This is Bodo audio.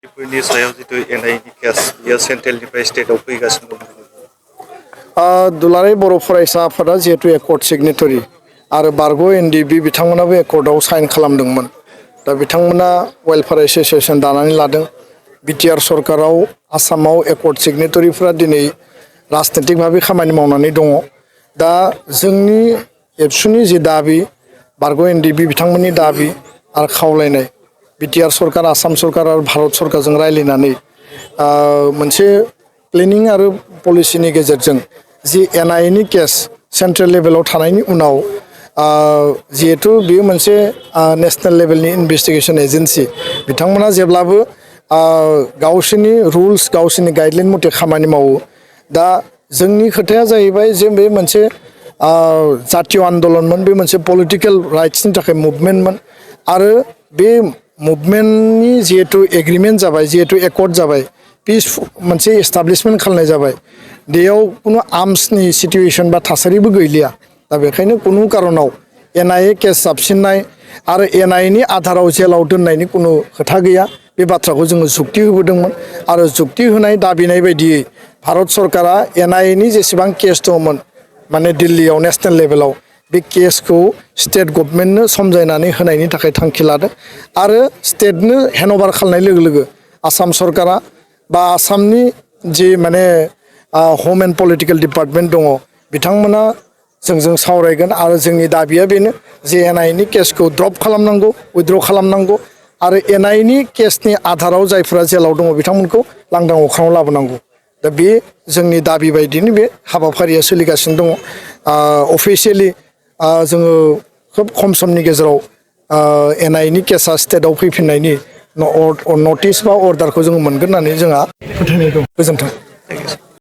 बेफोरनि सायाव जितु एनआइनि केस बेयो सेन्ट्रेलनिफ्राय स्टेटआव फैगासिनो दं। दुलाराय बर' फरायसा आफादा जिहेतु एकर्ड सिगनेटरि आरो बारग' एनडिबि बिथांमोनाबो एकर्डआव साइन खालामदोंमोन। दा बिथांमोना वेलफेयार एस'सिएसन दानानै लादों। बिटिआर सरकाराव आसामाव एकर्ड सिगनेटरिफ्रा दिनै राजनितिक भाबै खामानि मावनानै दङ। दा जोंनि एबसुनि जि दाबि बारग' एनडिबि बिथांमोननि दाबि आरो खावलायनाय बिटिआर सरकार आसाम सरकार आरो भारत सरकारजों रायज्लायनानै मोनसे प्लेनिं आरो पलिसिनि गेजेरजों जि एनआइनि केस सेन्ट्रेल लेभेलाव थानायनि उनाव जिहेतु बेयो मोनसे नेसनेल लेभेलनि इनभेस्टिगेसन एजेन्सि बिथांमोना जेब्लाबो गावसोरनि रुल्स गावसोरनि गाइडलाइन मथे खामानि मावो। दा जोंनि खोथाया जाहैबाय जे बे मोनसे जातीय आन्दलनमोन, बे मोनसे पलिटिकेल राइट्सनि थाखाय मुभमेन्टमोन आरो बे मुभमेन्टनि जिहेतु एग्रिमेन्ट जाबाय, जिहेतु एकर्ड जाबाय, पिस मोनसे एस्टाब्लिशमेन्ट खालामनाय जाबाय। बेयाव कुनु आर्मसनि सिटुएसन बा थासारिबो गैलिया। दा बेखायनो कुनु कारनाव एनआइए केस जाबसिननाय आरो एनआइनि आधाराव जेलाव दोननायनि कुनु खोथा गैया। बे बाथ्राखौ जोङो जुक्ति होबोदोंमोन आरो जुक्ति होनाय दाबिनाय बायदियै भारत सरकारा एनआइएनि जेसेबां केस दंमोन माने दिल्लीयाव नेसनेल लेभेलाव बे केसखौ स्टेट गभर्नमेन्टनो समजायनानै होनायनि थाखाय थांखि लादों आरो स्टेटनो हेन्डअभार खालामनाय लोगो लोगो आसाम सरकारा बा आसामनि जि माने हम एन्ड पलिटिकेल डिपार्टमेन्ट दङ बिथांमोना जोंजों सावरायगोन आरो जोंनि दाबिया बेनो जे एनआइनि केसखौ ड्रप खालामनांगौ, उइथड्र खालामनांगौ आरो एनआइनि केसनि आधाराव जायफोरा जेलाव दङ बिथांमोनखौ लांदां अख्राङाव लाबोनांगौ। दा बे जोंनि दाबि बायदिनो बे हाबाफारिया सोलिगासिनो दङ। अफिसियेलि जोङो खोब खम समनि गेजेराव एनआइनि केसा स्टेटआव फैफिननायनि नटिस बा अर्डारखौ जोङो मोनगोन होननानै जोंहा फोथायनाय दं। गोजोन्थों।